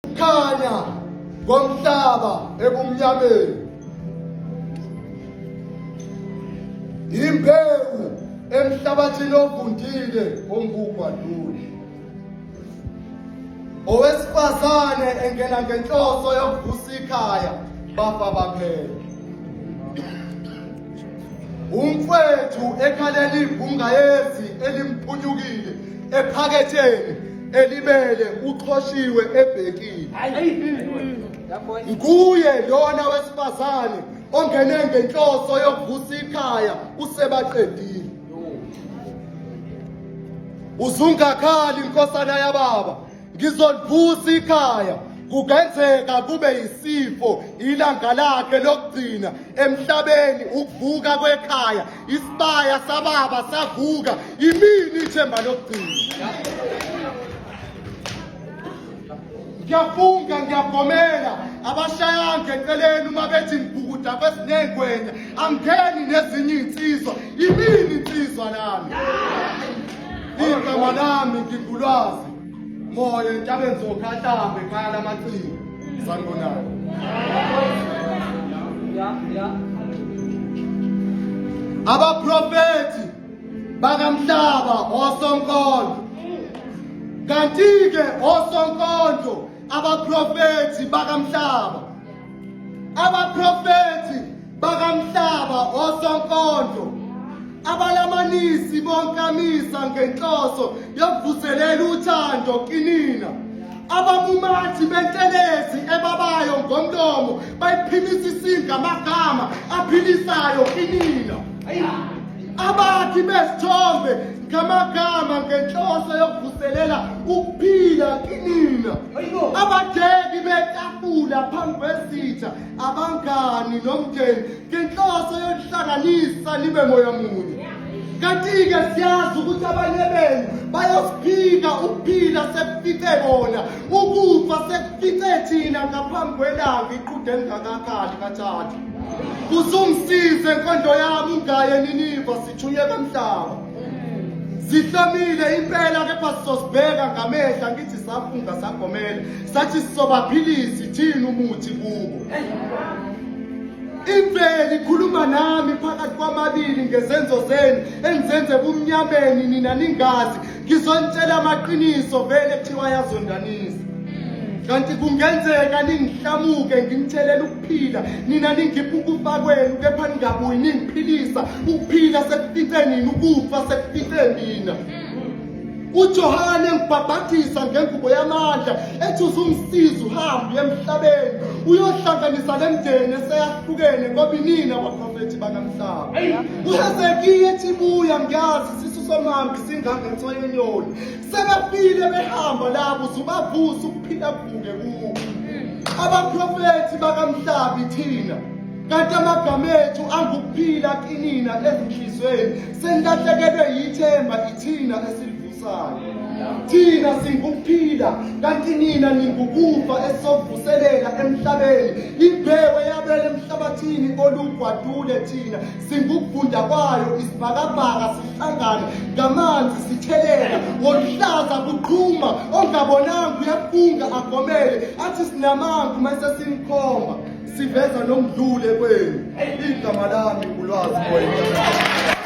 Khanya komhlaba ebumnyameni. Imbewu emhlabathini ovundile ongugwadule. Owesifazane engena ngenhloso yokuvusa ikhaya bafa baphela. Umfwethu ekhalela ibhungayezi elimphunyukile ephaketheni elibele uxhoshiwe ebhekile. Nguye lona wesifazane ongene ngenhloso yokuvusa ikhaya usebaqedile. Uzungakhali nkosana yababa ngizolivusa ikhaya kungenzeka kube yisifo ilanga lakhe lokugcina emhlabeni ukuvuka kwekhaya isibaya sababa savuka imini ithemba lokugcina ngiyafunga ngiyagomela abashayanga eceleni uma bethi ngibhukuda kwesinengwenya angeni nezinye iy'nsizwa imini insizwa lami igama lami ngingulwazi moya entabeni zokhahlamba ekhaya lamaciko sanibonani abaprofethi bakamhlaba osonkondlo kanti-ke osonkondlo abaprofethi bakamhlaba abaprofethi bakamhlaba osonkondlo abalamanisi bonkamisa ngenhloso yokuvuselela uthando kinina abamumathi bentelezi ebabayo ngomlomo bayiphimisa isinga amagama aphilisayo kinina abakhi bezithombe ngamagama ngenhloso yokuvuselela ukuphila kinina abadeki betafula phambi kwesitha abangani nomndeni ngenhloso yokuhlanganisa nibe moya munye kanti-ke siyazi ukuthi abanye benu bayosiphika ukuphila sekufice bona ukufa sekufice thina ngaphambi kwelanga iqhude elingakakhali kathathu Usungisize nkondo yami ungaye niniva sithunywe kamhlaba. Sihlomile impela kepha sizosibheka ngamehla ngithi safunga sagomela sathi sizobaphilisa thina umuthi kubo. Imveli ikhuluma nami phakathi kwamabili ngezenzo zenu engizenze ebumnyameni nina ningazi ngizonitshela amaqiniso vele kuthiwa yazondanisa kanti kungenzeka ningihlamuke nginithelele ukuphila nina ningipha ukufa kwenu kepha ningabuyi ningiphilisa ukuphila sekufice nina ukufa sekufice mina uJohane ngibhabhathisa ngengubo yamandla ethi uzungisiza uhambe emhlabeni uyohlanganisa lemndeni eseyahlukene ngoba inina abaprofethi bakamhlaba uHezekiya ethi buya ngiyazi isisu somhambi singangensoyenyoni sebefile behamba labo uzubavusa ukuphila kuvuke kubo abaprofethi bakamhlabi thina kanti amagama ethu angukuphila kinina ezinhlizweni senilahlekelwe yithemba ithina esilivusayo thina singukuphila kanti nina ningukufa esizovuselela emhlabeni imbewu eyabela emhlabathini olugwadule thina singukuvunda kwayo isibhakabhaka sihlangane ngamanzi sithelela ngoluhlaza kuqhuma ongabonanga uyafunga agomele athi sinamanga uma sesimkhomba siveza nomdlule kwenu igama lami ulwazi moya.